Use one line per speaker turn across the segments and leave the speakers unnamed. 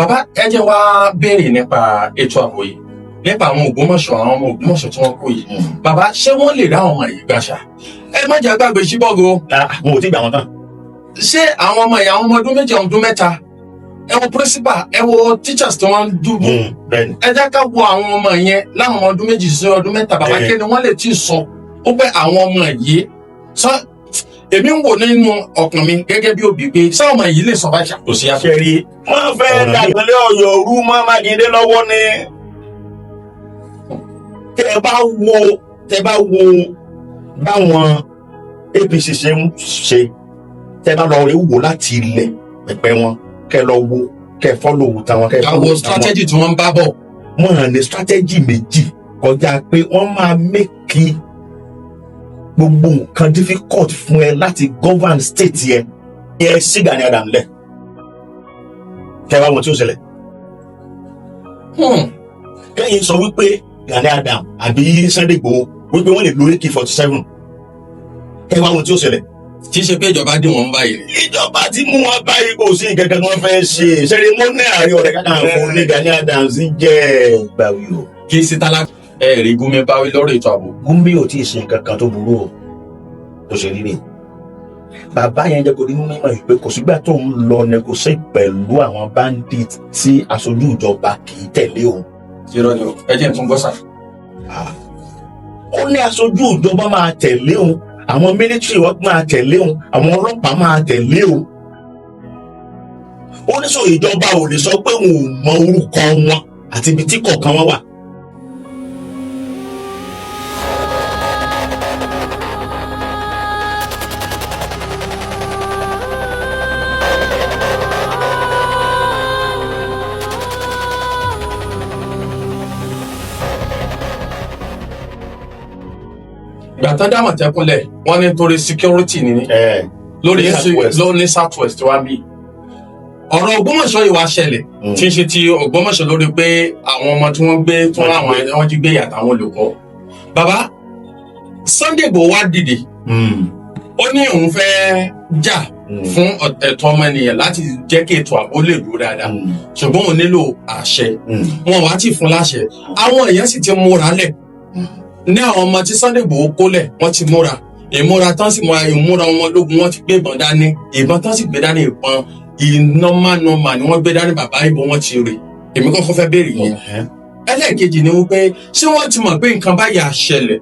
Bàbá, ẹ jẹ́ wá béèrè nípa ètò ààbò yìí, nípa àwọn Ògbómọ̀ṣọ́, àwọn ọmọ Ògbómọ̀ṣọ́ tí wọ́n kó yìí. Bàbá, ṣé wọ́n lè dá àwọn ọmọ yìí gbàṣà? Ẹ má jẹ́ gbàgbé Chibok o.
Wọn ò tí gbà wọn tán.
Ṣé àwọn ọmọ yìí, àwọn ọmọ ọdún 2, ọdún 3, ẹ wo principal, ẹ wo teachers tí wọ́n ń dúró.
Bẹ́ẹ̀ni.
Ẹ jẹ́ ká wo àwọn ọmọ yẹn láwọn ọmọ ọdún 2 sí ọdún 3, bàbá. Kí ni wọ́n lè tí ì sọ ó pé àwọn ọmọ yìí sọ? Èmi ń wò nínú ọkàn mi gẹ́gẹ́ bí òbí pé sáwọn ọmọ yìí lè sọ báyìí, kò sí yàtọ̀.
Ṣe rí, wọ́n fẹ́ dàgbélé Ọ̀yọ́ rú mọ́ Mákindé lọ́wọ́ ni. Tẹ bá wo báwọn APC ṣe ń ṣe, tẹ bá lọ rí wò láti ilẹ̀ pẹpẹ wọn, kẹ lọ wo, kẹ follow táwọn, kẹ
ká
follow
wo
táwọn.
Strategy tí wọ́n ń bá bọ̀.
Wọn ní strategy méjì kọjá pé wọ́n máa make gbogbo nǹkan difficult fún ẹ láti govern state yẹn. Yẹ sí Gani Adams lẹ, kẹ wá wọn tí ó ṣẹlẹ̀. Kẹ́yìn sọ wípé Gani Adams àbí Sunday Igboho, wípé wọ́n lè lo AK-47, kẹ wá wọn tí ó ṣẹlẹ̀.
Tí í ṣe pé ìjọba dé wọn báyìí.
Ìjọba tí mú wọn báyìí, kò sí nǹkan kan tí wọ́n fẹ́ ṣe. Sẹ́ni ààrẹ ọ̀rẹ́ kakanfò ní Gani Adams jẹ́ gbàwí o.
Kì í ṣe tálá ẹ rí Gumi báwí lórí ètò ààbò.
Gumi ò tí ì ṣe nǹkan kan tó burú o. Tó ṣe rírì, bàbá yẹn jẹ́ kó ní mímọ̀ yìí pé kò sígbà tó ń lọ negotiate pẹ̀lú àwọn bandit tí aṣojú ìjọba kì í tẹ̀lé òun.
Irọ́ ni o, ẹ jẹ́ n tún gbọ́ sà.
Ó ní aṣojú ìjọba máa tẹ̀lé òun, àwọn military wọn máa tẹ̀lé òun, àwọn ọlọ́pàá máa tẹ̀lé òun. Ó ní sọ ìjọba ò lè sọ pé òun ò mọ orúkọ wọn àti ibi tí kọ̀ọ̀kan wọn wà.
Ìgbà tán dá Àmọ̀tẹ́kùn lẹ̀, wọ́n ní torí security ni lórí
Ní South West.
Ló ní South West wá bí ọ̀rọ̀ Ògbómọ̀ṣọ́ yìí wá ṣẹlẹ̀, tí ń ṣe ti Ògbómọ̀ṣọ́, lórí pé àwọn ọmọ tí wọ́n gbé, tí wọ́n láwọn wọ́n jí gbé yàtọ̀ àwọn olùkọ́. Bàbá, Sunday Igboho wá dìde, ó ní òun fẹ́ jà fún ẹ̀tọ́ ọmọnìyàn láti jẹ́ kí ètò ààbò lè dúró dáadáa, ṣùgbọ́n òun nílò àṣẹ. Wọn wá ti fún láṣẹ, àwọn èèyàn sì ti múra lẹ̀ ní àwọn ọmọ tí Sunday Igboho kó lẹ̀. Wọ́n ti múra, ìmúra tán sì múra, ìmúra ọmọ ológun. Wọ́n ti gbé ìbọn dání, ìbọn tán sì gbé dání, ìbọn ìnọ́mánọ́mà ni wọ́n gbé dání. Bàbá, ìbọn wọn ti rè? Èmi kọ́kọ́ fẹ́ béèrè yẹn. Ẹlẹ́ẹ̀kejì ni wípé ṣé wọ́n ti mọ̀ pé nǹkan báyìí á ṣẹlẹ̀?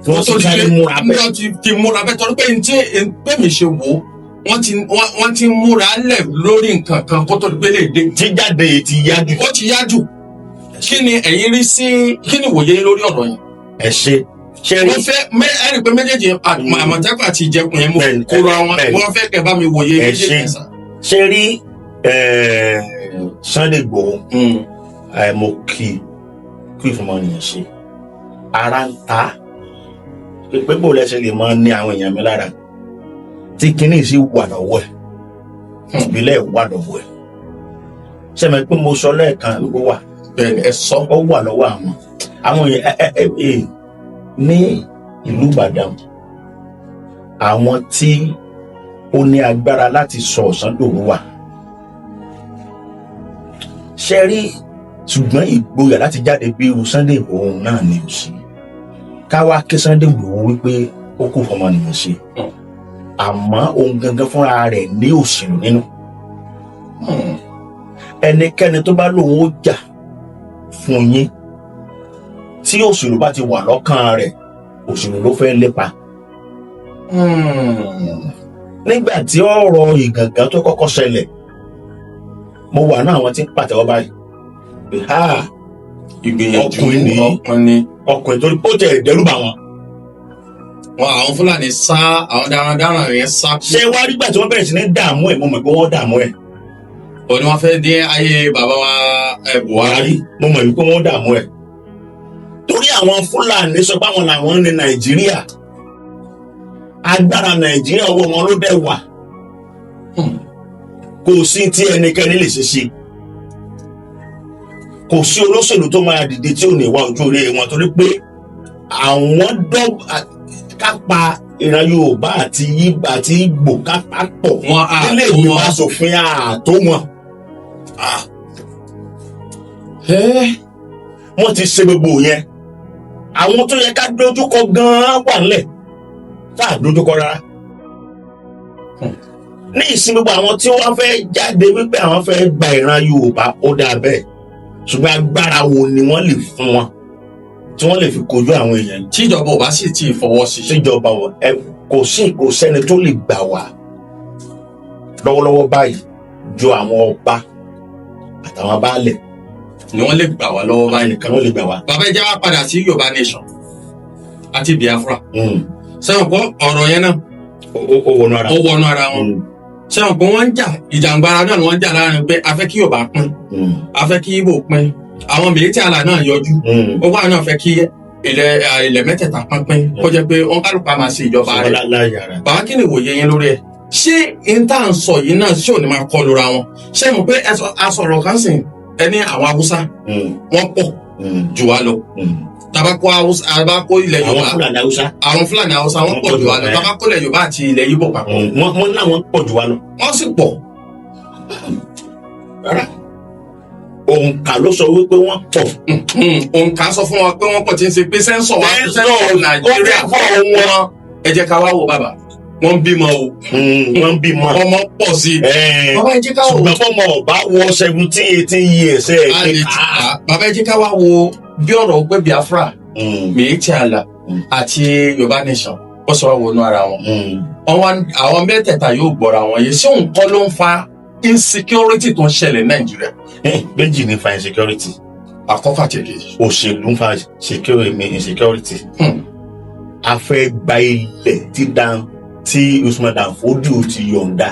Wọ́n ti sáré múra bẹ́ẹ̀.
Wọ́n ti fi múra bẹ́ẹ̀ torí pé n tí bẹ́ẹ̀ mi ṣe wò ó, wọ́n ti múra lẹ̀ lórí nǹkan kan kó tó di pé lè dé.
Jíjáde ti yá jù.
Ó ti yá jù. Kí ni ẹ̀yin rí sí? Kí ni ìwòye yín lórí ọ̀rọ̀ yẹn?
Ẹ ṣe ṣe rí.
Wọ́n fẹ́ ẹ rí i pé méjèèjì, Àmọ̀tẹ́kùn àti Ìjẹkùn yẹn, mo kóra wọn. Wọ́n fẹ́ kẹ́ bá mi wòye
Ẹ
méjèèjì
ṣé.
yẹn sà.
Ṣe rí, Sunday Igboho, mo kí kí ìfúnmọ́nìyàn ṣe ara ń ta pé bó lẹ́sẹ̀ lè máa ní àwọn èèyàn mi lára tí kinní sì wà lọ́wọ́ ẹ̀, ìbílẹ̀ wà lọ́wọ́ ẹ̀. Sẹ́mi pé mo sọ lẹ́ẹ̀kan wípé wà.
Bẹ́ẹ̀ni, ẹ sọ.
Ó wà lọ́wọ́ àwọn èèyàn ẹ ẹ ẹ ní ìlú Ìbàdàn, àwọn tí ó ní agbára láti sọ ọ̀sán dòru wà. Ṣe rí, ṣùgbọ́n ìgboyà láti jáde bí irú Sunday Igboho náà ni ò sí. Káwá ké Sunday Igboho wípé ó kù fọmọnìyàn ṣe, àmọ́ òun gangan fúnra rẹ̀ ní òṣèlú nínú. Ẹnikẹ́ni tó bá lóun ó jà fún yín, tí òṣèlú bá ti wà lọ́kàn rẹ̀, òṣèlú ló fẹ́ lépa. Nígbà tí ọ̀rọ̀ Ìgàngán tó kọ́kọ́ ṣẹlẹ̀, mo wà náà àwọn tí ń pàtẹ́wọ́ báyìí pé ha,
ìgbìyànjú.
Ọkùnrin nìyí.
Ọkùnrin ni.
Ọkùnrin, torí ó tẹ̀ dẹ́rù bà wọ́n.
Wọn àwọn Fúlàní sá, àwọn darandaran yẹn sá.
Ṣé wá rí gbà tí wọ́n bẹ̀rẹ̀ sí ní dààmú ẹ̀, mo mọ̀ pé wọ́n dààmú ẹ̀.
Òní wọn fẹ́ dín ayé bàbá wa Buhari.
Mo mọ̀ wípé wọ́n dààmú ẹ̀ torí àwọn Fúlàní sọ pé àwọn làwọn ní Nàìjíríà, agbára Nàìjíríà ọwọ́ wọn ló dẹ̀ wà. Kò sí tí ẹnikẹ́ni lè ṣe ṣe, kò sí olóṣèlú tó máa dìde tí ò ní wá ojú orí wọn, torí pé àwọn dọ́ kápá ìran Yorùbá àti Yíbà àti Ìgbò kápá pọ̀
Wọn á
nílé
tó
ìgbìmọ̀
wọn.
asòfin àtó wọn.
Ẹ́.
Wọ́n ti ṣe gbogbo yẹn. Àwọn tó yẹ ká dojúkọ gan-an wà nílẹ̀ tá a dojúkọ rárá. Ní ìsìn, gbogbo àwọn tí wọ́n fẹ́ jáde wípé àwọn fẹ́ gba ìran Yorùbá, ó dáa bẹ́ẹ̀, ṣùgbọ́n agbára wo ni wọ́n lè fún wọn tí wọ́n lè fi kojú àwọn èèyàn yìí?
Tíjọba ò bá sì tí ì fọwọ́ sí.
Síjọba wọ ẹ, kò sí, kò sẹ́ni tó lè gbà wá lọ́wọ́lọ́wọ́ báyìí ju àwọn ọba àtàwọn baálẹ̀.
Ni wọ́n lè gbà wá lọ́wọ́ báyìí.
Nìkan ló lè gbà wá.
Bàbá, ẹ jẹ́ wá padà sí Yorùbá Nation àti Biafra. Sẹ́wọ̀n pọ̀ ọ̀rọ̀ yẹn náà
Ó wọnú ara.
Ó wọnú ara wọn. Sẹ́wọ̀n pé wọ́n ń jà, ìjàngbara náà ni wọ́n ń jà láàrin pé a fẹ́ kí Yorùbá pín, a fẹ́ kí Ìgbò pín. Àwọn Miyetti Allah náà yọjú. Ó wà náà fẹ́ kí ilẹ̀ mẹ́tẹ̀ẹ̀ta pínpín, kó jẹ́ pé wọ́n kálukú á máa ṣe ìjọba rẹ̀.
Láyé ara.
Bàbá, kí ni ìwòye yín lórí ẹ̀? Ṣé n tá à ń sọ yìí náà, ṣé ò ní máa kọlu ra wọn? Ṣé mo pé ẹ sọ asọ̀rọ̀ kan sìn, ẹ ní àwọn Haúsá wọ́n pọ̀ jù wá lọ. Tabako Haúsá, tabako ilẹ̀
Àwọn
Yorùbá,
Fúlàní Haúsá.
Àwọn Fúlàní Haúsá, wọ́n pọ̀ jù wá lọ. Tabako ilẹ̀ Yorùbá àti ilẹ̀ Ìgbò papọ̀,
Wọ́n láwọn pọ̀ jù wá lọ.
Wọ́n sì pọ̀.
Rárá, òǹkà ló sọ wípé wọ́n pọ̀.
Òǹkà sọ fún wa pé wọ́n pọ̀, tí ń ṣe pé census wa, census Nàìjíríà
ó fọ́ wọn.
Ẹ jẹ́ ká wá wò, bàbá, wọ́n ń bímọ o.
Wọ́n ń bímọ.
Ọmọ pọ̀ sí i. Bàbá, ẹ jẹ́ ká wò.
Ṣùgbọ́n fọmọ ọba wọ 17, 18 years ẹ̀
A lè ti kà. Bàbá, ẹ jẹ́ ká wá wo bí ọ̀rọ̀ pé Biafra, Miyetti Allah àti Yorùbá Nation, ó sọ wá wọnú ara wọn. Àwọn mẹ́tẹ̀ẹ̀ta yóò gbọ́ra wọn yé. Ṣé òun kọ́ ló ń fa insecurity tó ń ṣẹlẹ̀ ní Nàìjíríà?
Méjì ní fa insecurity.
Àkọ́kọ́ àti èkejì.
Òṣèlú ń fa insecurity. A fẹ́ gba ilẹ̀ tí Usman Dan Fodio ti yọ̀ǹda.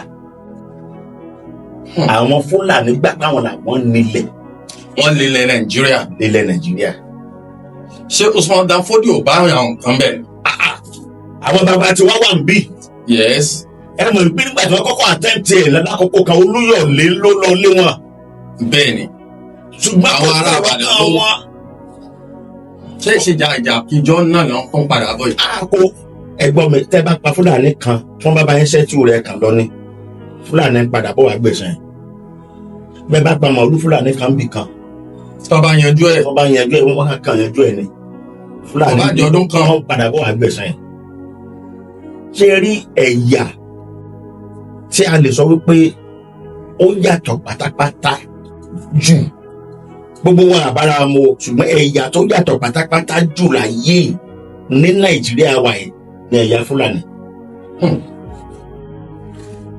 Àwọn Fúlàní gbà páwọn làwọn nílẹ̀.
Wọ́n lé ilẹ̀ Nàìjíríà.
Nílẹ̀ Nàìjíríà.
Ṣé Usman Dan Fodio ò bá àwọn kan bẹ́ẹ̀?
Àwọn bàbá tí wọ́n wà ń bí.
Yes.
Ẹ mọ̀ pé nígbà tí wọ́n kọ́kọ́ attempt ẹ̀ lákòókò kan, Olúyọ̀lé ló lọ lé wọn.
Bẹ́ẹ̀ ni.
Ṣùgbọ́n
Àwọn ará Ìbàdàn ló-
wọn.
Ṣé ìṣèjà ìjà ìjọ náà ló ń padà bọ̀ yìí?
Àkó ẹ̀gbọ́n mi, tẹ́ bá pa Fúlàní kan tí wọ́n bá bá yín ṣẹ́tù rẹ̀ kàn lọ ní Fúlàní ń padà bọ̀ wá gbèsè. Bẹ́ẹ̀ bá pa màálù Fúlàní kan bì kan,
Tó bá yanjú ẹ̀.
Wọ́n bá yanjú ẹ̀, wọ́n kàn yanjú ẹ̀ ni Fúlàní
Kò bá di ọdún kan.
Wọ́n padà bọ̀ wá gbèsè. Ṣé rí ẹ̀yà tí a lè sọ wípé ó yàtọ̀ pátápátá jù, gbogbo wọn àbára mu o, ṣùgbọ́n ẹ̀yà tó yàtọ̀ pátápátá jù láyé ní Nàìjíríà wa yìí ní ẹ̀yà Fúlàní.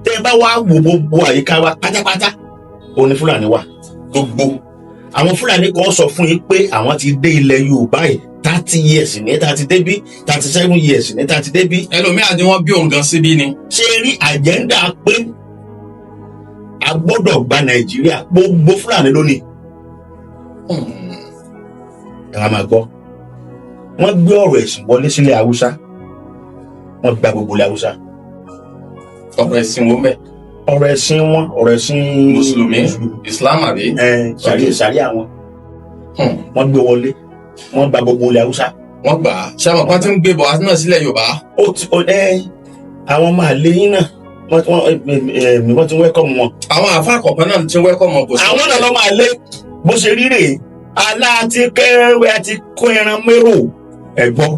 Tẹ́ ẹ bá wá wo gbogbo àyíká wa pátápátá, òun ni Fúlàní wà.
Gbogbo.
Àwọn Fúlàní kan sọ fún yín pé àwọn ti dé ilẹ̀ Yorùbá yìí 30 years ní tá a ti débí, 37 years ní tá a ti débí.
Ẹlòmíà ni wọ́n bí òun gan síbí ni.
Ṣé rí agenda pé a gbọ́dọ̀ gba Nàìjíríà, gbogbo Fúlàní lónìí. Ẹ wá máa gbọ́, wọ́n gbé ọ̀rọ̀ ẹ̀sìn wọlé sílẹ̀ Haúsá, wọ́n gba gbogbo ilẹ̀ Haúsá.
Ọ̀rọ̀ ẹ̀sìn wo mẹ́?
Ọ̀rọ̀ ẹ̀sìn wọn, ọ̀rọ̀ ẹ̀sìn
Mùsùlùmí, Islam àbí?
Ẹ sàríà wọn. Wọ́n gbé wọlé, wọ́n gba gbogbo ilẹ̀ Haúsá.
Wọ́n gbà á. Ṣé àwọn kan ti ń gbé bọ̀ wá náà sílẹ̀ Yorùbá?
Ó ti ó ẹ àwọn ọmọ àlè yín náà, wọ́n ti welcome wọn.
Àwọn àáfàá kọ̀ọ̀kan náà ti ń welcome kò sí.
Àwọn náà lọ́ máa lé bó ṣe rí rèé, aláàtí kẹrẹ àti kó ẹran mérò ẹ̀gbọ́n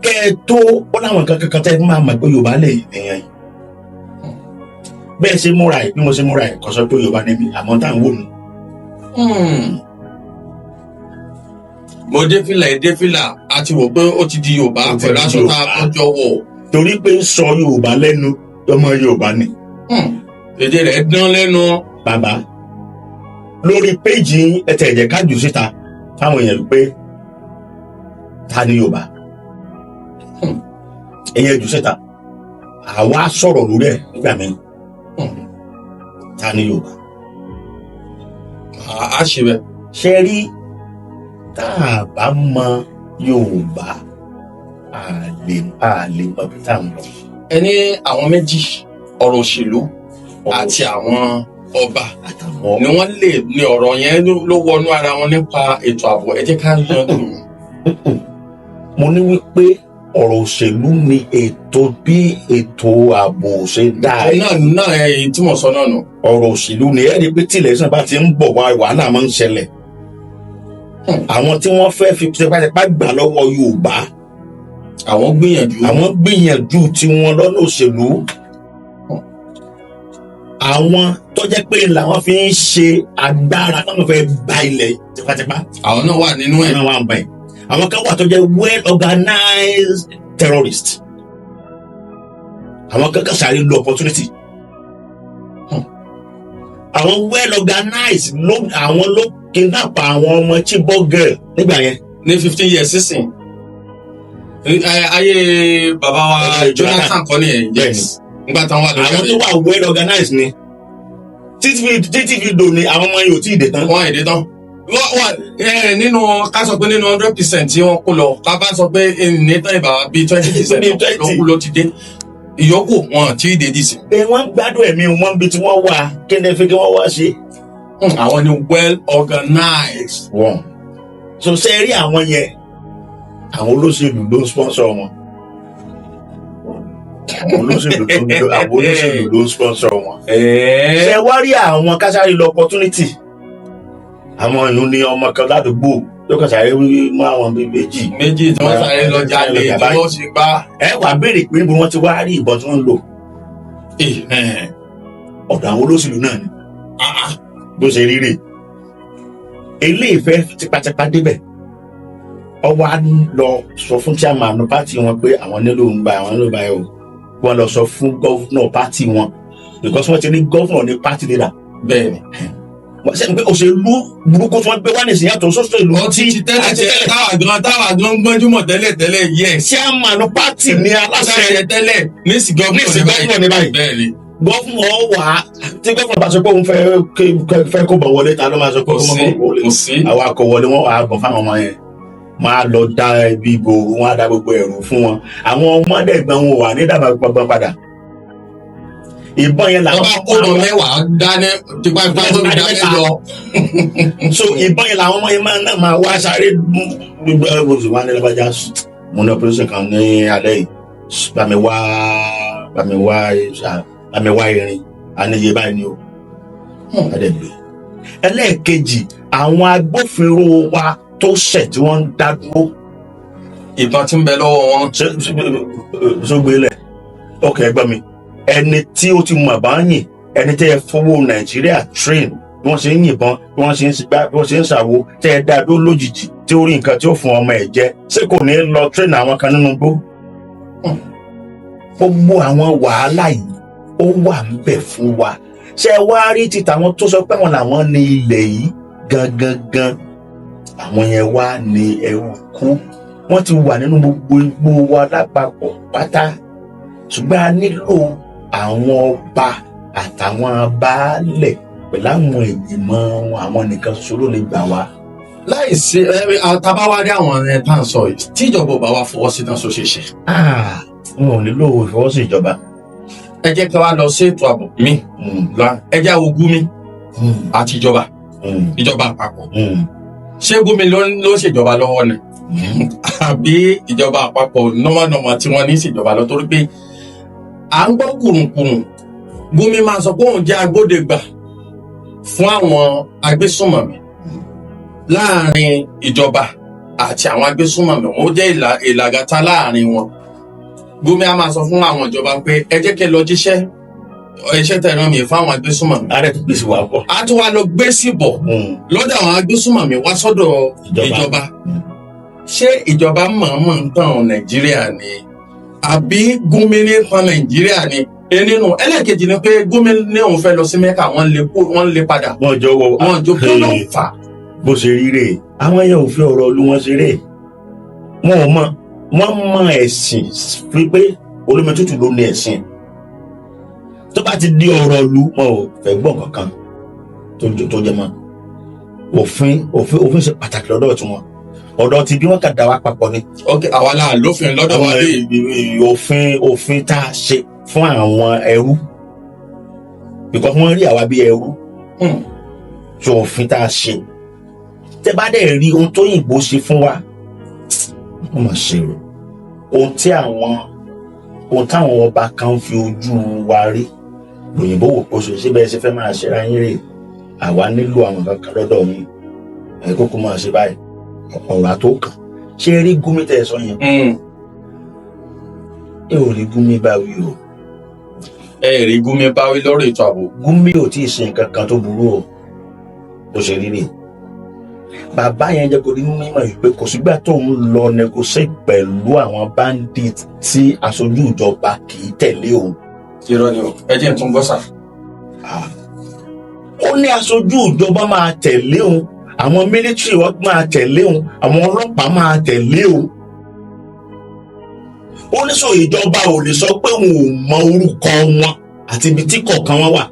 kẹ ẹ tó ó láwọn nǹkan kankan tẹ́ ẹ máa mọ̀ pé Yorùbá lè èèyàn yìí. Bẹ́ẹ̀ ṣe múra ẹ̀, bí mo ṣe múra ẹ̀, kò sọ pé Yorùbá ní mi, àmọ́ tá à ń wò mí.
Mo dé fìlà, ẹ dé fìlà, a ti wò pé ó ti di Yorùbá
Ó ti
pẹ̀lú
di
aṣọ tá a
Yorùbá.
kọjọ wọ̀.
Torí pé ń sọ Yorùbá lẹ́nu, ọmọ Yorùbá ni.
Èdè rẹ̀ dán lẹ́nu.
Bàbá, lórí péjì yín, ẹ tẹ̀ ẹ̀jẹ̀ kájú síta fáwọn èèyàn pé ta ni Yorùbá. Ẹ̀yẹ jù síta, àwa sọ̀rọ̀ lórí ẹ̀ nígbà míì. Ta ni Yorùbá?
A ṣe bẹ́ẹ̀.
Ṣe rí, tá a bá mọ Yorùbá, a lè mọ ibi tá à ń lọ.
Ẹ ní àwọn méjì, ọ̀rọ̀ òṣèlú àti àwọn ọba
àtàwọn
ni wọ́n lè ní ọ̀rọ̀ yẹn ló wọnú ara wọn nípa ètò ààbò. Ẹ jẹ́ ká yanjú.
Mo ní wípé ọ̀rọ̀ òṣèlú ni ètò bí ètò ààbò ṣe dáa.
Náà èyí tí mo sọ náà nù.
Ọ̀rọ̀ òṣèlú ni. Ẹ rí i pé tí election bá ti ń bọ̀ wá, wàhálà máa ń ṣẹlẹ̀. Àwọn tí wọ́n fẹ́ fi tipátipá gbà lọ́wọ́ Yorùbá,
Àwọn gbìyànjú.
àwọn gbìyànjú tiwọn lọ́nà òṣèlú. Àwọn tó jẹ́ pé làwọn fi ń ṣe agbára táwọn fẹ́ gba ilẹ̀ tipátipá,
Àwọn náà wà nínú ẹ̀.
àwọn wà ń bẹ̀. Àwọn kan wà tó jẹ́ well organized terrorist. Àwọn kan kàn sáré lo opportunity. Àwọn well organized ló, àwọn ló kidnap àwọn ọmọ Chibok girl nígbà yẹn.
Ní 15 years sísìn. Ayé bàbá wa
Ayé
Jonathan
Jonathan.
kọ́ nìyẹn. Yes, nígbà táwọn wà lórí
Àwọn tó wà well organized ni títí fi dò ní àwọn ọmọ yìí ò tí ì dé tán.
Wọn èdè tán. Wọ́n wà nínú, ká sọ pé nínú 100% tí wọ́n kó lọ, ká bá sọ pé ní tán ìbá bíi 20%
Bíi
ló
20.
kú ló ti dé, ìyókù wọn tí ì dé dì sí.
Pé wọ́n gbádùn ẹ̀mí wọn bí tí wọ́n wà, kí ni fi kí wọ́n wá ṣe.
Àwọn ni well organized.
Wọ́n so ṣe rí àwọn yẹn, àwọn olóṣèlú ló ń sponsor wọn. Àwọn olóṣèlú ló ń sponsor wọn. Ṣe wá rí àwọn kásáré lọ opportunity, àwọn èèyàn ní ọmọ kan ládùúgbò yóò kàn sáré mú àwọn bíi méjì
Méjì tí wọ́n sáré lọ jalè tí wọ́n sì gbá.
Ẹ wàá béèrè pé níbo wọ́n ti wá rí ìbọn tí wọ́n ń lò? Ọ̀dọ̀ àwọn olóṣèlú náà ni. Bó ṣe rí rè, eléyìí fẹ́ tipátipá débẹ̀, ọwọ́ á lọ sọ fún chairman party wọn pé àwọn nílò ń gba, àwọn nílò báyìí o. Wọ́n lọ sọ fún governor party wọn, because wọ́n ti ní governor ní party leader. Wọ́n ṣe pé òṣèlú burúkú tí wọ́n gbé wá nìsín yàtọ̀ sóṣèlú.
Wọ́n ti tẹ́lẹ̀ tẹ́lẹ̀, táwa gan gbọ́njúmọ̀ tẹ́lẹ̀ tẹ́lẹ̀, yes.
Chairman party ní aláṣẹ.
Aláṣẹ tẹ́lẹ̀, ní sí governor.
Ní sí governor ní báyìí. Governor wà, tí governor bá sọ pé òun fẹ́ kó bọ̀ wọlé, ta ló máa sọ pé
Kò
kó
sí.
bọ̀ wọlé?
Kò sí.
Àwọn akọ̀wọlé wọn wà á gbọ̀n fáwọn ọmọ yẹn, wọn á lọ dá ibi ìbò, wọn á dá gbogbo ẹ̀rù fún wọn. Àwọn ọmọdé ẹ̀gbọ́n wọn wà ní dàgbà gbọgbọn padà, ìbọn yẹn
Wọ́n
làwọn
bá kó bọ̀ 10 dání tipátipá tó fi dání lọ.
So ìbọn yẹn làwọn ọmọ yẹn máa náà máa wá sáré gbogbo ẹgbẹ́ oṣù wa ní lọ́bàjá. Mo ní operation kan ní alẹ́ yìí, bá mi wá irin àníyé báyìí ni o. Adẹ́gbẹ́ ẹlẹ́ẹ̀kejì, àwọn agbófinró wa tó ṣẹ̀ tí wọ́n ń dá dúró.
Ìbọn tí ń bẹ lọ́wọ́ wọn.
Sógbélẹ̀ ọkọ̀ ẹgbẹ́ mi, ẹni tí ó ti mọ̀ bá ń yìn, ẹni tẹ́ ẹ fowó Nàìjíríà train bí wọ́n ṣe ń yìnbọn, bí wọ́n ṣe ń sigbá, bí wọ́n ṣe ń ṣàwo, tẹ́ ẹ dá dúró lójijì tí ó rí nǹkan tí ó fún ọmọ ẹ̀ jẹ, ṣé kò ní lọ train àwọn kan nínú igbó? Gbogbo àwọn wàhálà yìí ó wà ń bẹ̀ fún wa. Ṣé ẹ wá rí ti tàwọn tó sọ pé àwọn làwọn ní ilẹ̀ yìí gangan gan, àwọn yẹn wá ní ẹrù kú, wọ́n ti wà nínú gbogbo igbó wa lápapọ̀ pátá. Ṣùgbọ́n a nílò àwọn ọba àtàwọn baálẹ̀ pẹ̀lú àwọn ìgbìmọ̀ wọn, àwọn nìkan ṣoṣo ló lè gbà wá.
Láì sí tábà wá rí àwọn ẹ tá à ń sọ yìí, tí ìjọba ò bá wa fọwọ́ sí náà, ṣó ṣe ṣe?
Ah, wọn ò nílò ìfọwọ́sí ìjọba.
Ẹ jẹ́ ká wá lọ sí ètò ààbò mi. Ẹ jẹ́ àwọn Gumi àti ìjọba, ìjọba àpapọ̀. Ṣé Gumi ló ń ṣèjọba lọ́wọ́ ni, àbí ìjọba àpapọ̀ nọ́mọ̀nọ́mọ̀ tí wọ́n ní ṣèjọba lọ? Torí pé à ń gbọ́ kùrùnkùrùn, Gumi máa sọ pé òun jẹ́ agbódegbà fún àwọn agbésùnmọ̀mí láàrin ìjọba àti àwọn agbésùnmọ̀mí. Ó jẹ́ ìlàgàtà láàrin wọn. Gumi á máa sọ fún àwọn ìjọba pé ẹ jẹ́ kí ẹ lọ jíṣẹ́ iṣẹ́ tẹ̀ rán mi fáwọn agbésùnmọ̀mí.
Ààrẹ tó gbèsè wà pọ̀.
Á tún wá lọ gbé síbọ̀ lọ́dọ̀ àwọn agbésùnmọ̀mí wá sọ́dọ̀
Ìjọba.
ìjọba. Ṣé ìjọba mọ̀ọ́mọ̀ ń tàn Nàìjíríà ni, àbí Gumi ní tan Nàìjíríà ni? Nínú ẹlẹ́ẹ̀kejì ni pé Gumi ní òun fẹ́ lọ sí Mẹ́kà, wọ́n lè kó, wọ́n lè padà.
Wọ́n jọ wọ.
Wọ́n jọ kí ló fà á?
Bó ṣe rí rèé, àwọn yẹn ò fi ọ̀rọ̀ olú wọn ṣeré. Wọn ò mọ, wọ́n mọ ẹ̀sìn fi pé olómi tútù ló ní ẹ̀sìn. Tó bá ti di ọ̀rọ̀ ìlú, wọn ò fẹ́ gbọ́ kankan tó jẹ mọ́ òfin. Òfin ṣe pàtàkì lọ́dọ̀ tiwọn. Ọ̀dọ̀ ti bí wọ́n kà dá wa papọ̀ ni.
Ok, àwa la lófin lọ́dọ̀ wa bí.
Òfin tá a ṣe fún àwọn ẹrú, because wọ́n rí àwa bí ẹrú. So òfin tá a ṣe, tẹ bá dẹ̀ rí ohun tó yìnbó ṣe fún wa, wọ́n mọ̀ ṣe o. Ohun táwọn ọba kan fi ojú wa rí lòyìnbó wò pé oṣù síbẹ̀ ṣe fẹ́ máa ṣera yín rè. Àwa nílò àwọn kankan lọ́dọ̀ yín, ẹ̀ kókó máa ṣe báyìí. Ọ̀rọ̀ àtó kàn ṣé rí Gumi tẹ̀ sọ yẹn, ẹ ò rí Gumi bá wí o.
Ẹ rí Gumi báwí lórí ètò ààbò?
Gumi ò tí ì ṣe nǹkan kan tó burú o. Bó ṣe rí rè, bàbá yẹn jẹ́ kó ní mímọ̀ yìí pé kò sígbà tó ń lọ negotiate pẹ̀lú àwọn bandit tí aṣojú ìjọba kì í tẹ̀lé òun.
Irọ́ ni o, ẹ jẹ́ n tún gbọ́ sà.
Ó ní aṣojú ìjọba máa tẹ̀lé òun, àwọn military wọn máa tẹ̀lé òun, àwọn ọlọ́pàá máa tẹ̀lé òun. Ó ní sọ ìjọba ò lè sọ pé òun ò mọ orúkọ wọn àti ibi tí kọ̀ọ̀kan wọn wà.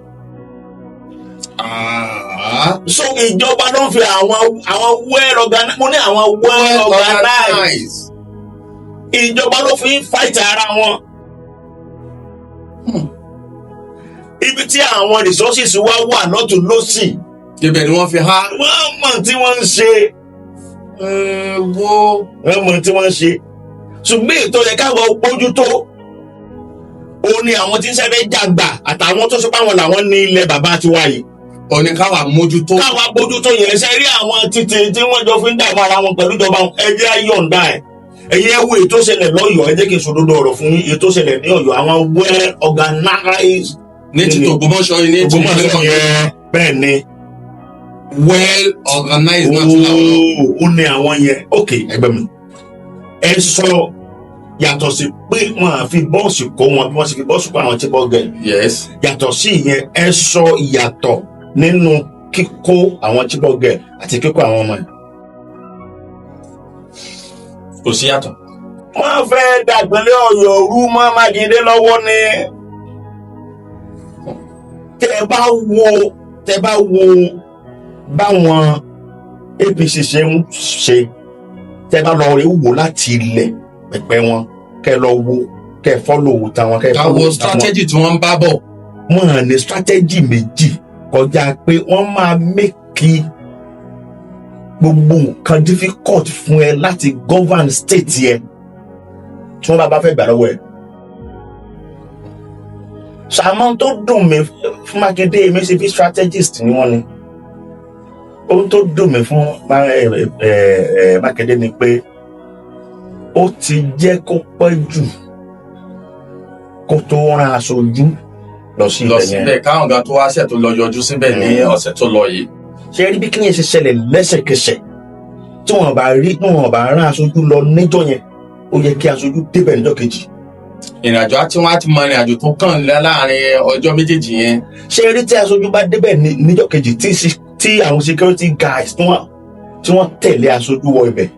So ìjọba ló ń fi àwọn well organized, mo ní àwọn well organized, ìjọba ló fi ń fight ara wọn. Ibi tí àwọn resources wa wà lọ́tún lọ́sì,
Ibẹ̀ ni wọ́n fi há.
Wọ́n mọ̀ tí wọ́n ń ṣe.
Wo.
Wọ́n mọ̀ tí wọ́n ń ṣe, ṣùgbọ́n ètò yẹ káwọn bójútó ó ní àwọn tí ń sẹ́fẹ́ jàgbà àtàwọn tó sọ pé àwọn làwọn ní ilẹ̀ bàbá tiwa yìí.
Òní káwa mójútó.
Káwa bójútó yẹn. Ṣe rí àwọn títí tí wọ́n jọ fi ń dààmú ara wọn pẹ̀lú ìjọba wọn, ẹ jẹ́ á yọ̀ǹda ẹ̀. Ẹ̀yin ẹ wo ètò ṣẹlẹ̀ lọ́yọ̀ọ́. Ẹ jẹ́ kí n sòdodo ọ̀rọ̀ fún yín. Ètò ṣẹlẹ̀ ní Ọ̀yọ́, àwọn well organized
Ní ti Ògbómọ̀ṣọ́ yìí, ní ti
Ògbómọ̀ṣọ́ yẹn, bẹ́ẹ̀ ni.
Well organized náà tún làwọn.
Ooo, ó ní àwọn yẹn. Ok, ẹgbẹ́ mi, ẹ sọ yàtọ̀ sí pé wọ́n á fi bọ́ọ̀sì kó wọn bí wọ́n sì fi bọ́ọ̀sì kó àwọn tí bọ́ gẹ̀. Yàtọ̀ sí ìyẹn, ẹ sọ ìyàtọ̀ nínú kíkó àwọn Chibok girl àti kíkó àwọn ọmọ yẹn.
Kò sí yàtọ̀.
Wọ́n fẹ́ dàgbẹ́lẹ́ Ọ̀yọ́ rú mọ́ Mákindé lọ́wọ́ ni. Tẹ́ bá wo báwọn APC ṣe ń ṣe, tẹ́ bá lọ rí wò láti ilẹ̀ pẹ̀pẹ́ wọn, kẹ́ lọ wo, kẹ́ follow táwọn, kẹ́
Ká
follow
wo
táwọn.
Strategy tí wọ́n ń bá bọ̀.
Wọ́n ní strategy méjì kọjá pé wọ́n máa make gbogbo nǹkan difficult fún ẹ láti govern state yẹ tí wọ́n bá fẹ́ gbà lọ́wọ́ ẹ. Sàmọ́ tó dùn mí fún Mákindé, èmi ṣe bí strategist ni wọ́n ní. Ohun tó dùn mí fún Mákindé ni pé ó ti jẹ́ kó pẹ́ jù kó tó rán aṣojú lọ sí
Lọ
ibẹ̀ yẹn.
síbẹ̀, káwọn gan tó wá ṣẹ̀ tó lọ yọjú síbẹ̀ ní ọ̀sẹ̀ tó lọ yìí.
Ṣe rí bí kíni ṣe ṣẹlẹ̀ lẹ́sẹ̀kẹsẹ̀, tí wọ́n bá rán aṣojú lọ níjọ́ yẹn, ó yẹ kí aṣojú débẹ̀ níjọ́ kejì.
Ìrìnàjò àti wọn á ti mọ ìrìnàjò tó kàn láàrin ọjọ́ méjèèjì yẹn.
Ṣe rí tí aṣojú bá débẹ̀ níjọ́ kejì, tí àwọn security guys tí wọ́n tẹ̀lé aṣojú wọ ibẹ̀,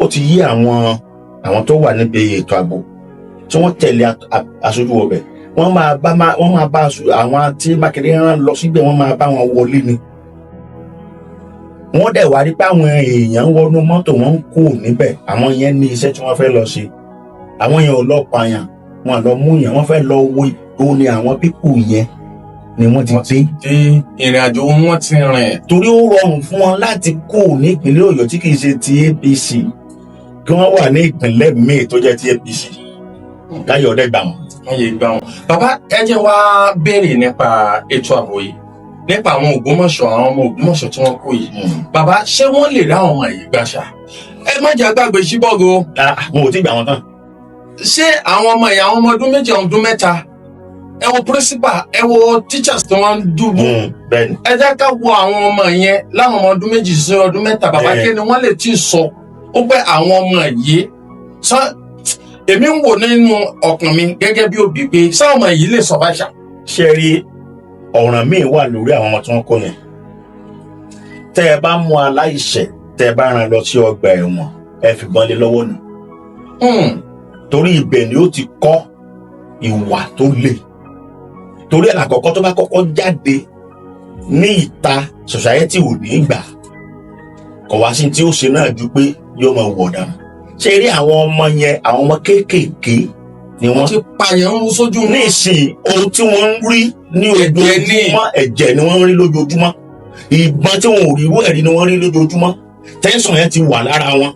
ó ti yí àwọn tó wà níbi ètò ààbò tí wọ́n tẹ̀lé aṣojú wọ ibẹ̀, wọ́n máa bá àwọn tí Mákindé rán lọ síbẹ̀, wọ́n máa bá wọn wọlé ni. Wọ́n dẹ̀ wá rí pé àwọn èèyàn wọnú mọ́tò, wọ́n ń kú níbẹ̀. Àwọn yẹn ní iṣẹ́ tí wọ́n fẹ́ lọ ṣe. Àwọn yẹn ò lọ pààyàn, wọn lọ mú yẹn, wọ́n fẹ́ lọ wo ìgbó ni. Àwọn people yẹn ni wọ́n ti dé.
Tí ìrìn àjò wọn ti rìn.
Torí ó rọrùn fún wọn láti kú ní ìpínlẹ̀ Ọ̀yọ́ tí kì í ṣe ti APC, kí wọ́n wà ní ìpínlẹ̀ míì tó jẹ́ ti APC, káyọ̀ ọ̀dẹ́ gbà wọ́n.
Wọ́n yé gbà wọn. Bàbá, ẹ jẹ́ wá béèrè nípa ètò ààbò yìí, nípa àwọn Ògbómọ̀ṣọ́, àwọn ọmọ Ògbómọ̀ṣọ́ tí wọ́n kó yìí. Bàbá, ṣé wọ́n lè dá àwọn ọmọ yìí gbà ṣá? Ẹ má jẹ́ àgbàgbé Chibok o.
Ah, wọn ò tí gbà wọn tán.
Ṣé àwọn ọmọ yìí, àwọn ọmọ ọdún 2, ọdún 3, ẹ wo principal, ẹ wo teachers tí wọ́n ń dúró.
Bẹ́ẹ̀ni.
Ẹ jẹ́ ká wo àwọn ọmọ yẹn láwọn ọmọ ọdún 2 sí ọdún 3, bàbá. Kí ni wọ́n lè tí ì sọ ó pé àwọn ọmọ yìí sọ? Èmi ń wò nínú ọkàn mi gẹ́gẹ́ bí òbí pé sáwọn ọmọ yìí lè sọ báṣà.
Ṣé rí ọ̀ràn míì wà lórí àwọn ọmọ tí wọ́n kó yẹn? Tẹ́ ẹ bá mú aláìṣẹ̀, tẹ́ ẹ bá rán lọ sí ọgbà ẹ̀wọ̀n, ẹ fìbọn lé lọ́wọ́ nù, torí ibẹ̀ ni ó ti kọ́ ìwà tó le. Torí ẹ̀ lákọ̀ọ́kọ́ tó bá kọ́kọ́ jáde ní ìta, society ò ní gbà kọ̀ wá sí tí ó ṣe náà ju pé yóò máa wọ̀ dànù. Ṣé rí àwọn ọmọ yẹn, àwọn ọmọ kéékèèké ni
Wọ́n
wọ́n.
ti pààyàn ń rú sójú wọn.
Ní ìsìn, ohun tí wọ́n ń rí ní
Ẹ̀jẹ̀ ni.
ojoojúmọ́, ẹ̀jẹ̀ ni wọ́n ń rí lójoojúmọ́. Ìbọn tí wọn ò rí irú ẹ̀rí ni wọ́n rí lójoojúmọ́. Tension yẹn ti wà lára wọn.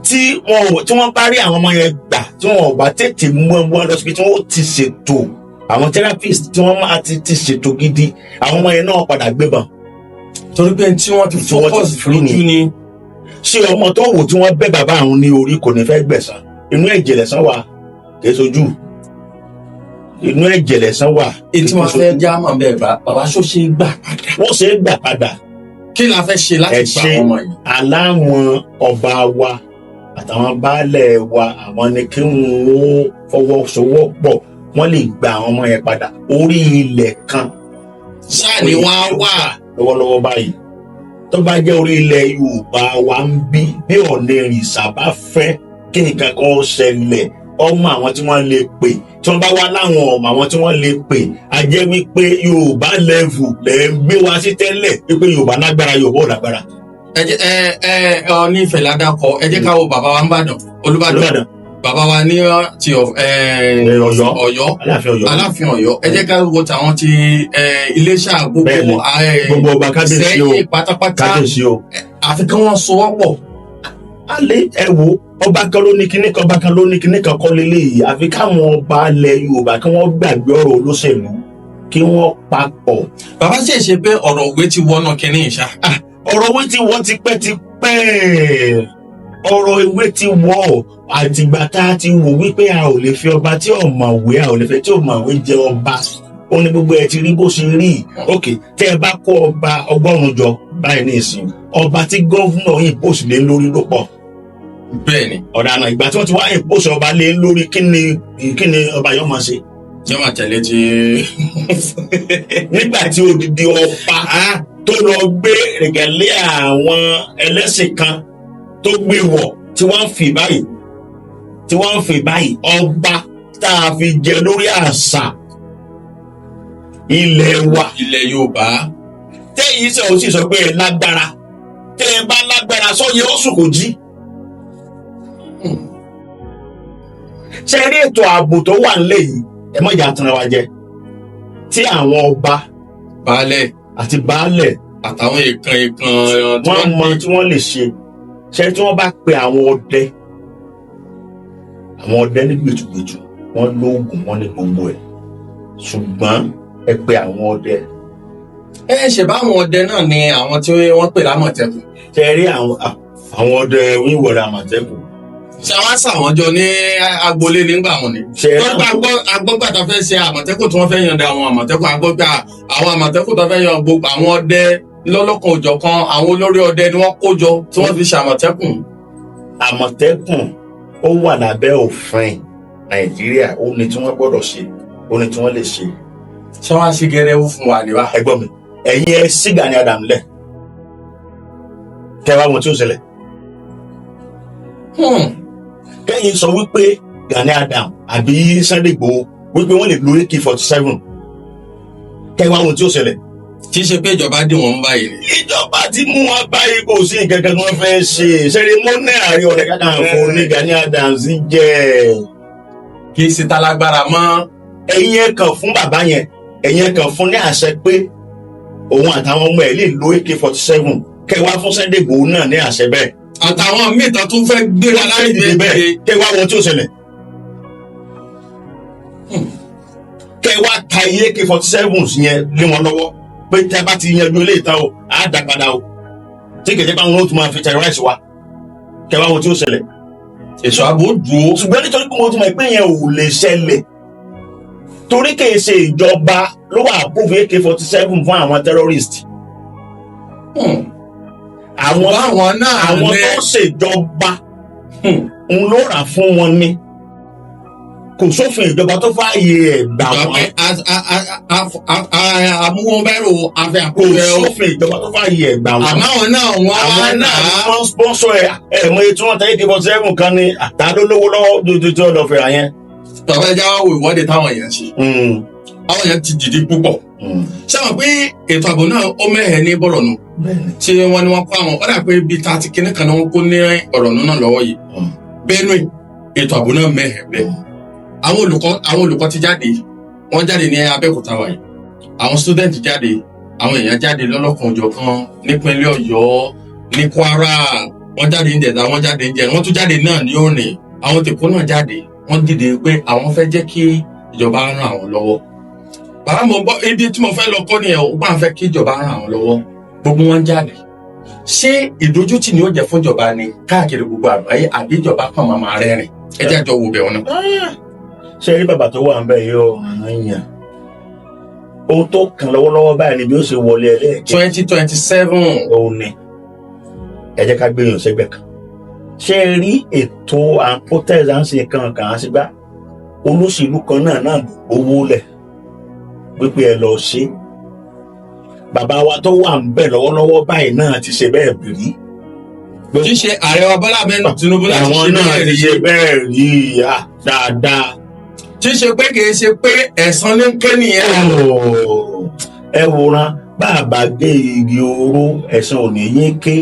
Tí wọ́n bá rí àwọn ọmọ yẹn gbà, tí wọn ò bá tètè mú wọn lọ síbi tí wọ́n ti ṣètò àwọn therapist, tí wọ́n máa ti ṣètò gidi, àwọn ọmọ yẹn náà padà gbébọn.
Torí pé tí wọ́n ti
Tí wọ́n ti
focus
fi
lójú ni.
Ṣé ọmọ tó wò tí wọ́n bẹ́ bàbá àwọn ní orí kò ní fẹ́ gbẹ̀san? Inú ẹ̀jẹ̀ lẹ̀san wà, kì í sojú. Inú ẹ̀jẹ̀ lẹ̀san wà.
Ètí wọn fẹ́ já mọ̀ bẹ́ẹ̀ bá bàbá, ṣó ṣe é gbà padà?
Wọ́n ṣe é gbà padà.
Kí la fẹ́ ṣe láti
Ẹ
gba
ṣe.
àwọn ọmọ yìí?
Aláwọn ọba wa àtàwọn baálẹ̀ wa, àwọn ni kí wọ́n ó fọwọ́sowọ́pọ̀, wọ́n lè gba àwọn ọmọ yẹn padà. Orí ilẹ̀ kan
Ṣáà ni wọ́n á wà.
lọ́wọ́lọ́wọ́ báyìí, tó bá jẹ́ orí ilẹ̀ Yorùbá wa ń bí, bí Ọ̀nìrìnsà bá fẹ́ kí nǹkan kan ṣẹlẹ̀, ọmọ àwọn tí wọ́n lè pè, tí wọ́n bá wá láwọn ọmọ àwọn tí wọ́n lè pè, á jẹ́ wípé Yorùbá level lẹ̀ ń gbé wa sí tẹ́lẹ̀, wípé Yorùbá lágbára, Yorùbá ò lágbára.
Ẹ jẹ́ ẹ ẹ ọ ní ìfẹ́ ládàkọ. Ẹ jẹ́ ká wo bàbá wa ń bàdàn, Olúbàdàn.
Olúbàdàn.
Bàbá wa ní ti
Ọ̀yọ́.
Ọ̀yọ́.
Aláàfin Ọ̀yọ́.
Aláàfin Ọ̀yọ́. Ẹ jẹ́ ká wo tàwọn ti Iléṣà, gbogbo
Gbogbo ọba, kábíyèsí o.
Sẹ́yìn pátápátá.
Kábíyèsí o.
Àfi kí wọ́n sowọ́pọ̀.
Alẹ́, ẹ wo, ọba kan ló ní kinní kan, ọba kan ló ní kinní kan kọ́ lélẹ́yìí. Àfi káwọn ọba ilẹ̀ Yorùbá kí wọ́n gbàgbé ọ̀rọ̀ olóṣèlú, kí wọ́n papọ̀.
Bàbá, ṣe ṣe pé ọ̀rọ̀ òwe ti wọnà kínní ìṣá?
Ọ̀rọ̀ òwe ti wọ́ tipẹ́ tipẹ́. Ọ̀rọ̀ ìwé ti wọ́ àtìgbà tá a ti wò wípé a ò lè fi ọba tí ò mọ̀wé, a ò lè fẹ́ tí ò mọ̀wé jẹ ọba. Ó ní gbogbo ẹ ti rí bó ṣe rí. Ok, tẹ́ ẹ bá kó ọba 100 jọ báyìí ní ìsìn, ọba tí governor impose lé lórí ló pọ̀.
Bẹ́ẹ̀ ni.
Ọ̀daràn, ìgbà tí wọ́n ti wá impose ọba lé lórí, kí ni ọba yóò máa ṣe?
Yóò máa tẹ̀lé ti.
Nígbà tí odidi ọba tó lọ gbé rẹ̀gẹ̀lẹ́ àwọn ẹlẹ́sìn kan tó gbé wọ̀, tí wọ́n ń fi báyìí, tí wọ́n ń fi báyìí, ọba tá a fi jẹ lórí àṣà ilẹ̀ wa,
ilẹ̀ Yorùbá.
Tẹ́yìn sọ, ó sì sọ pé ẹ lágbára. Tẹ́ ẹ bá lágbára, sọ́yẹ ó sùn kò jí. Ṣe rí ètò ààbò tó wà nílẹ̀ yìí, ẹ má jà tanra wa jẹ, tí àwọn ọba
baálẹ̀
àti baálẹ̀
àtàwọn èèkàn èèkàn tí
wọ́n mọ tí wọ́n lè ṣe. Ṣe tí wọ́n bá pe àwọn ọdẹ, àwọn ọdẹ ní gbètùgbètù, wọ́n lóògùn, wọ́n ní gbogbo ẹ̀, ṣùgbọ́n ẹ pe àwọn ọdẹ.
Ẹ ṣe báwọn ọdẹ náà ni àwọn tí wọ́n pè lámọ̀tẹ́kùn.
Ṣe rí àwọn ọdẹ wíwọlé Àmọ̀tẹ́kùn.
Ṣé àwọn àṣà wọn jọ ní agboolé nígbà wọn ni?
Ṣe rí
Wọ́n gba agbọ́gbà tó fẹ́ ṣe Àmọ̀tẹ́kùn, tí wọ́n fẹ́ yànda àwọn Àmọ̀tẹ́kùn, agbọ́gbà àwọn Àmọ̀tẹ́kùn tó fẹ́ yan gbogbo àwọn ọdẹ lọ́lọ́kan òjọ̀kan, àwọn olórí ọdẹ ni wọ́n kó jọ tí wọ́n fi ṣe Àmọ̀tẹ́kùn.
Àmọ̀tẹ́kùn ó wà lábẹ́ òfin Nàìjíríà. Ó ní tí wọ́n gbọ́dọ̀ ṣe, ó ní tí wọ́n lè ṣe.
Ṣé wọ́n á ṣe gẹrẹwú fún wa níwá?
Ẹ gbọ́ mi, ẹ̀yin ẹ sí Gani Adams lẹ̀, kẹwàá wọn tí ó ṣẹlẹ̀. Kẹ́yìn sọ wípé Gani Adams àbí Sunday Igboho, wípé wọ́n lè lo AK-47, kẹwàá wọn tí ó ṣẹlẹ̀.
Tí í ṣe pé ìjọba dì wọ́n mú báyìí ni.
Ìjọba ti mú wọn báyìí, kò sí nǹkan kan tí wọ́n fẹ́ ṣe. Sẹrimọ́nì Ààrẹ Ọ̀nà Kakanfò ní Gani Adams jẹ́.
Kì í ṣe tálágbára mọ́.
Ẹ̀yin ẹ̀ kàn fún bàbá yẹn, ẹ̀yin ẹ̀ kàn fún ní àṣẹ pé òun àtàwọn ọmọ ẹ̀ lè lo AK-47, kẹwàá fún Sunday Igboho náà ní àṣẹ bẹ́ẹ̀.
Àtàwọn míì tó tún fẹ́ gbéra láì
dìde bẹ́ẹ̀, kẹwàá wọn tí ó ṣẹlẹ̀. Kẹwàá ka iye AK-47 yẹn lé wọn lọ́wọ́ pé tẹ́ bá ti yanjú eléyìí tán o, á dá padà o, tí kẹ̀kẹ́ bá wọn ó tún máa fi terrorize wa, kẹwàá wọn tí ó ṣẹlẹ̀.
Èso ààbò dúró.
Ṣùgbọ́n nítorí pé mo ti mọ̀ pé yẹn ò lè ṣẹlẹ̀, torí kìí ṣe ìjọba ló wà approve AK-47 fún àwọn terrorist. Àwọn
Báwọn náà
àwọn
ní
tó ṣèjọba ń ló rà fún wọn ni. Kò sófin ìjọba tó fààyè ẹ̀ gbà wọ́n.
Àmúwọ́n bẹ́rù afẹ́
Kò
àkófẹ́ o.
sófin ìjọba tó fààyè ẹ̀ gbà wọ́n.
Àmọ́ àwọn náà wọ́n wá
Àwọn náà
náà.
wọ́n sponsor ẹ̀. Ẹ̀ mọ iye tí wọ́n tẹ AK-47 kan ní àtàló lówó lọ́wọ́ dojú tí wọ́n lọ fẹ́ra yẹn.
Bàbá, ẹja wá wo ìwọ́de táwọn èèyàn ṣe. Àwọn èèyàn ti dìde púpọ̀. Ṣé àwọn pé ètò ààbò náà ó mẹ́hẹ̀ ní Bọ̀rọ̀nù, tí wọ́n ní wọ́n kó àwọn ọ̀dà pé bíi tààtì kínní kan náà wọ́n kó ní Ọ̀rọ̀nù náà lọ́wọ́ yìí? Benue, ètò ààbò náà mẹ́hẹ̀ bẹ́ẹ̀. Àwọn olùkọ́ ti jáde, wọ́n jáde ní Abẹ́òkúta wa yìí, àwọn student jáde, àwọn èèyàn jáde lọ́lọ́kan òjọ̀kan nípínlẹ̀ Ọ̀yọ́, ní Kwara, wọ́n jáde ní Jẹ̀dá, wọ́n jáde ní Jẹ̀rẹ̀, wọ́n tún jáde náà ní òní. Àwọn tèkó náà jáde, wọ́n dìde pé àwọn fẹ́ jẹ́ kí ìjọba ràn àwọn lọ́wọ́. Bàbá, mo gbọ́ ibi tí mo fẹ́ lọ kọ́ nìyẹn o. Bá ń fẹ́ kí ìjọba ràn àwọn lọ́wọ́, gbogbo wọn jáde. Ṣé ìdójútì ni ó jẹ́ fúnjọba ni káàkiri gbogbo àgbáyé, àbí ìjọba kan máa máa rẹ́rìn? Ẹ jẹ́ àjọ wo bẹ̀ wọn náà.
Ṣe rí bàbá tó wà ń bẹ̀ yóò ràn yàn. Ohun tó kàn lọ́wọ́lọ́wọ́ báyìí ni bí ó ṣe wọlé ẹlẹ́ẹ̀kẹ́
2027.
Òun ni ẹ jẹ́ ká gbé yàn sẹ́gbẹ̀ kan. Ṣe rí ètò à ń protest, à ń ṣe nǹkan kan, à ń ṣe gbá, olóṣèlú kan náà owó lẹ̀ wípé ẹ lọ ṣe. Bàbá wa tó wà ń bẹ̀ lọ́wọ́lọ́wọ́ báyìí náà ti ṣe bẹ́ẹ̀ bìrí.
Tí í ṣe ààrẹ wa Bọ́lá Ahmed Tinubu láti
Àwọn
ṣe
náà
bẹ́ẹ̀
ti
rí.
ṣe bẹ́ẹ̀ rí ìyá dáadáa.
Tí í ṣe pé kì í ṣe pé ẹ̀san ní ń ké nìyẹn.
Oh, ẹ wòran, bàbá gé igi oró, ẹ̀san ò ní yé ké.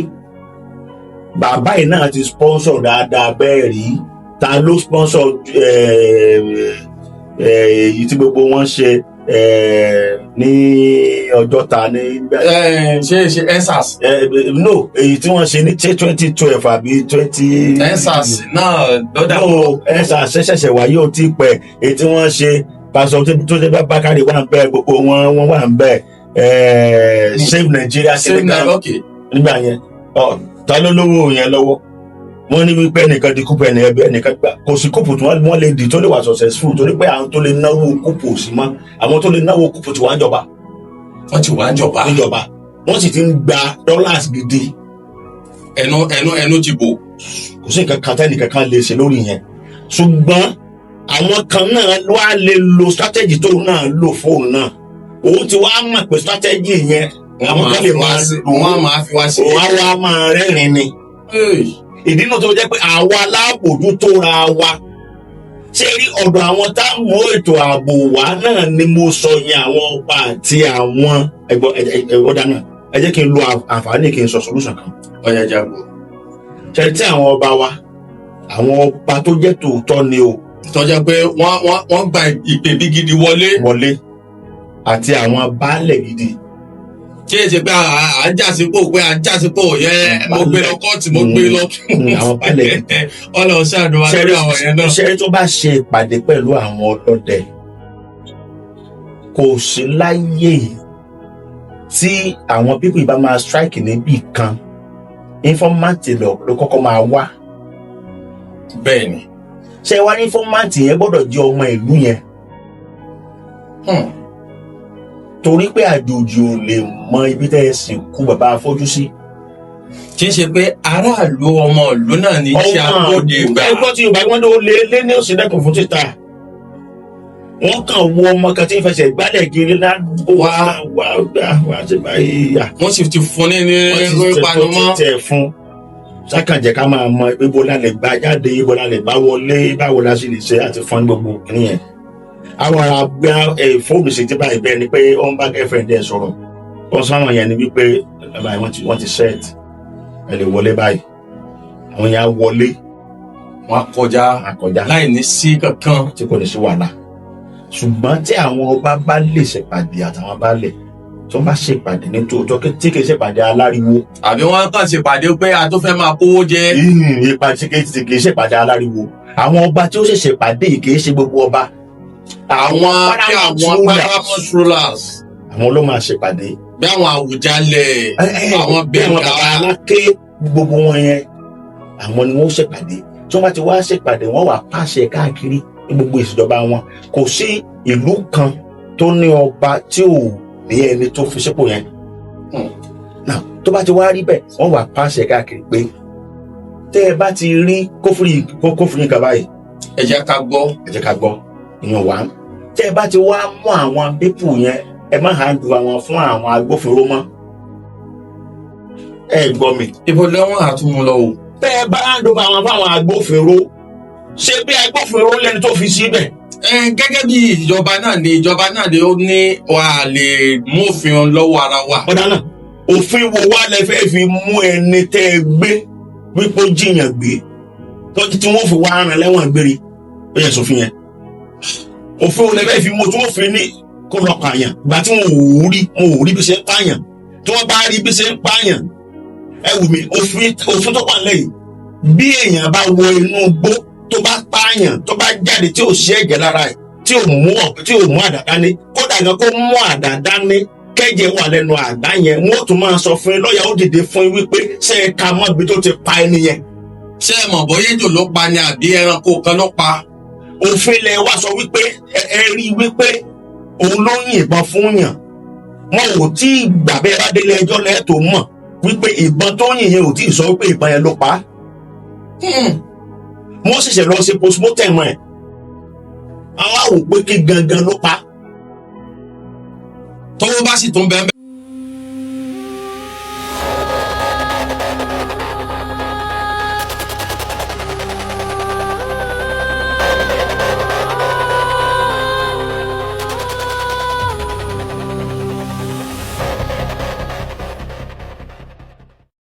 Bàbá yìí náà ti sponsor dáadáa bẹ́ẹ̀ rí. Ta ló sponsor èyí tí gbogbo wọn ṣe ní Ọjọ́ta ní
Ṣe EndSARS.
No, èyí tí wọ́n ṣe ní ṣe 2012 àbí twenty.
EndSARS náà lọ́dà.
No, EndSARS ṣẹ̀ṣẹ̀ wáyé, ó ti pẹ́. Èyí tí wọ́n ṣe, pásọ tó ṣe bá Bákàrè wà ń bẹ, gbogbo wọn wà ń bẹ, Save Nigeria.
Save
kìnìkan.
na, ok.
Nígbà yẹn ọ, ta ló lówó yẹn lọ́wọ́? Wọ́n ní wípé ẹnìkan di coup, ẹnì ẹbí ẹnìkan gbà. Kò sí coup tí wọ́n lè dì tó lè wà successful, torí pé àwọn tó lè náwó coup ò sí mọ́. Àwọn tó lè náwó coup tí wọ́n á jọba.
Wọ́n ti wà ń jọba.
Níjọba, wọ́n sì ti ń gba dollars gidi.
Ẹnu ti bò.
Kò sí nǹkan kan tẹ́nìkan kan lè ṣe lórí yẹn, ṣùgbọ́n àwọn kan náà wá lè lo strategy tóun náà lò fóun náà. Òun ti wá mọ̀ pé strategy yẹn, àwọn kan lè máa lò.
Wọ́n á máa fi wá sí.
Òun á wá máa rẹ́rìn ni. Ìdí náà tó jẹ́ pé àwa alábòójútó ra wa. Ṣé rí ọ̀dọ̀ àwọn táwọn ètò ààbò wa náà ni mo sọ yẹn, àwọn ọba àti àwọn ẹgbọ́n ọ̀dà náà. Ẹ jẹ́ kí n lo àǹfààní kí n sọ solution kan.
Ọ̀yà jago.
Ṣe tí àwọn ọba wa, àwọn ọba tó jẹ́ tòótọ́ ni o,
Tọ́jà pé wọ́n gba ìpè bí gidi wọlé.
Wọlé, àti àwọn baálẹ̀ gidi.
Kí ẹ ṣe pé à ń jà sípò, pé à ń jà sípò yẹ, mo gbé lọ kóòtù, mo gbé lọ.
Àwọn baálẹ̀ gidi.
Ọlọ́run ṣàánú wa lórí àwọn yẹn náà.
Ṣẹ́rí tó bá ṣe ìpàdé pẹ̀lú àwọn ọlọ́dẹ, kò sí láyé yìí tí àwọn people ìbá máa strike níbì kan, informant lọ ló kọ́kọ́ máa wá.
Bẹ́ẹ̀ ni.
Ṣé wá ní informant yẹn gbọ́dọ̀ jẹ́ ọmọ ìlú yẹn, torí pé àjòjì ò lè mọ ibi tẹ́ ẹ sìnkú bàbá afọ́jú sí.
Kì í ṣe pé aráàlú, ọmọ ìlú náà ní í ṣe agbóde gbà.
Ẹgbọ́n tí Yorùbá wọn ló lé lé ní òsì dẹ́kun fún títa. Wọ́n kàn wo ọmọ kan tí ń fẹsẹ̀ gbálẹ̀ kiri ládùúgbò, wá wá gbà wá sí báyìí yà.
Wọ́n sì ti fún ní
Wọ́n ti
panumọ́.
tẹ̀ fún sákànjẹ́ ká máa mọ ibo la lè gbà jáde, ibo la lè bá wọlé, báwo la sì lè ṣe àti fún gbogbo nìyẹn. Àwọn ará gbá fóònù sí ti báyìí, bẹ́ẹ̀ ni pé ó ń bá girlfriend ẹ̀ sọ̀rọ̀. Wọ́n sáwọn yẹn ni wípé báyìí wọ́n ti set, ẹ lè wọlé báyìí. Àwọn yẹn á wọlé.
Wọ́n á kọjá.
Àkọjá.
Láì ní sí kankan.
Tí kò ní sí wàhálà. Ṣùgbọ́n tí àwọn ọba bá lè ṣèpàdé àtàwọn baálẹ̀, tó bá ṣèpàdé ní tòótọ́, tí kì í ṣèpàdé aláriwo.
Àbí wọ́n kàn ṣèpàdé pé a tó fẹ́ máa kówó jẹ.
Ìpàdé tí kì í ṣèpàdé aláriwo. Àwọn ọba tí ó ṣe ṣèpàdé yìí, kì í ṣe gbogbo ọba.
Àwọn bí àwọn
paramount
paramount rulers.
Àwọn ló máa ṣèpàdé.
Bí àwọn Àwùjalẹ̀, àwọn
bí àwọn
Bẹ̀ngà.
Bàbá Aláké, gbogbo wọn yẹn, àwọn ni wọ́n ṣèpàdé. Tí wọ́n bá ti wá ṣèpàdé, wọ́n wà pàṣẹ káàkiri ní gbogbo ìṣèjọba wọn. Kò sí ìlú kan tó ní ọba tí ò ní ẹni tó fi sípò yẹn. Now, tó bá ti wá rí bẹ́ẹ̀, wọ́n wà pàṣẹ káàkiri pé tẹ́ ẹ bá ti rí kófìrí kófìrí nǹkan báyìí,
Ẹ jẹ́ ká gbọ́.
Ẹ jẹ́ ká gbọ́. Ìyẹn wà. Tẹ́ ẹ bá ti wá mú àwọn people yẹn, ẹ má hand àwọn fún àwọn agbófinró mọ́. Ẹ gbọ́ mi?
Ibo lẹ́wọ̀n àtúmú lọ o.
Tẹ́ ẹ bá hand over àwọn fáwọn agbófinró, ṣé bí agbófinró lẹ́ni tó fi síbẹ̀?
Ẹ gẹ́gẹ́ bí ìjọba náà ni, ìjọba náà ni ó ní wà á lè mú òfin lọ́wọ́ ara wa.
Ọ̀dà náà, òfin wo wá lẹ fẹ́ fi mú ẹni tẹ́ ẹ gbé wípé ó jiyàn gbé, tọ́jú tí wọ́n fi wá rán lẹ́wọ̀n gbére? Ó yẹ sófin yẹn. Òfin wo lẹ fẹ́ fi mú tí wọ́n fi ní kó lọ pààyàn? Ìgbà tí wọn ò rí bí ṣe ń pààyàn. Tí wọ́n bá rí bí ṣe ń pààyàn, ẹ wù mí, òfin tó wà lẹ́yìn, bí èèyàn bá wọ inú igbó tó bá pààyàn, tó bá jáde tí ò sí ẹ̀jẹ̀ lára ẹ̀, tí ò mú àdá dání, kódà gan kó mú àdá dání. Kẹ́jẹ̀ wà lẹ́nu àgbá yẹn, wọ́n tún máa sọ fún yín, lọ́ọ̀yà ó dìde fún yín wípé ṣé ẹ ka mọ́ ibi tó ti pa ẹni yẹn.
Ṣé ẹ mọ̀ bóyá ejò ló pa ni àbí ẹranko kan ló pa?
Òfin ilẹ̀ wa sọ wípé ẹ rí i wípé òun ló yìnbọn fún yàn, wọn ò tí ì gbà bẹ́ẹ̀. Bá délé ẹjọ́ lẹ́ẹ̀tọ́ mọ̀ wípé ìbọn tó yìn yẹn ò tí ì sọ wípé ìbọn yẹn ló pa á. Wọ́n ṣẹ̀ṣẹ̀ lọ ṣe postmortem ẹ̀, àwọn àwò pé kí gangan ló pa á.
Tọ́wọ́ bá sì tún bẹ́ẹ̀.